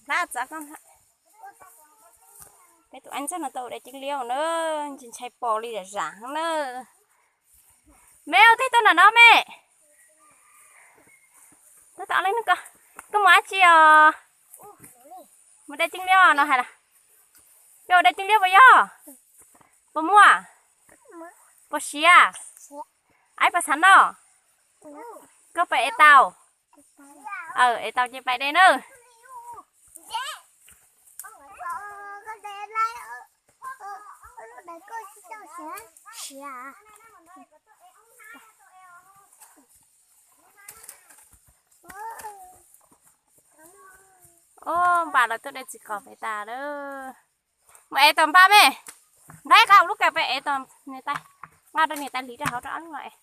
Hlab txav koj. Peb tus Eeb txog no tau ua dej ceeb liab na, ntshai pom li zam zam na. Me ua teb tau nram no me. Tab tom leej neeg ko, koj mus dab tsi os? Mus dej ceeb liab no hais las. Yog ua dej ceeb liab puas yog? Puas muaj? Puas siav? Aib puas xav noj? Koj pais ev tau? Ev tau ces pais de nawb. Ub, npaj lawv tuaj de txiv qos pem tas lawm. Mus ev tau npaj me. Nqa ib qab lub kas pem ev tau niam tais. Nqa rau niam tais hliv rau hauv rau ob lub no es.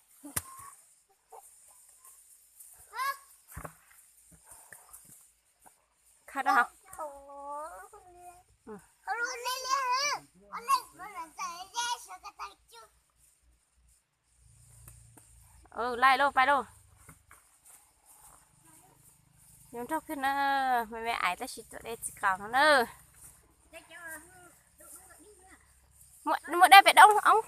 Khaws rau hauv. Laij lauj, pais lauj. Yuav nrog kiag na, me me ais tab sis tuaj de txiv qos no na. Mus de pem doob oob.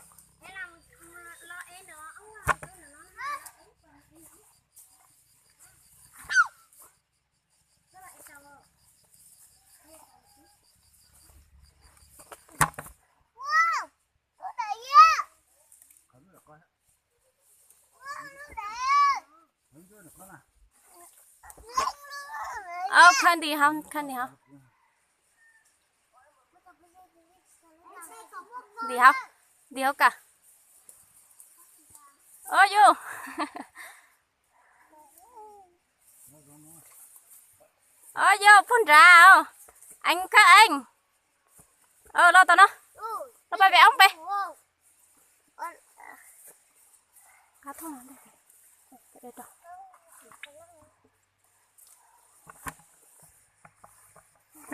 Khaws ntim hauv, khaws ntim hauv. Ntim hauv, ntim hauv kas. Ov yus, ov yus, phooj nrad, eev kab eev. Los tau no, los pais pem oob pem.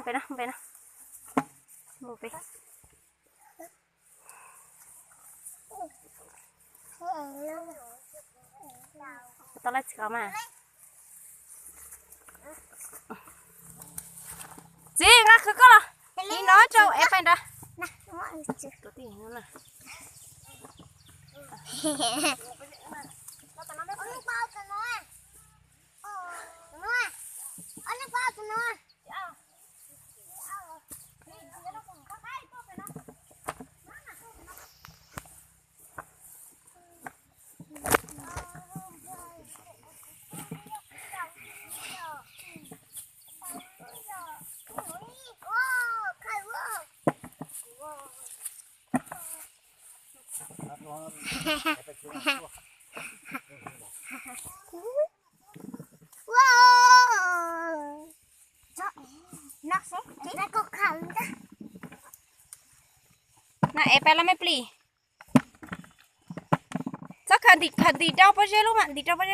Pem no, pem no. Tau laij txiv qos mas. Txiv, nqa khwv koj los. Ib no rau ev pais nrad. No ev pais los me plis. Txhob khaws ntim, khaws ntim rau pob zeb lub mas, ntim rau pob zeb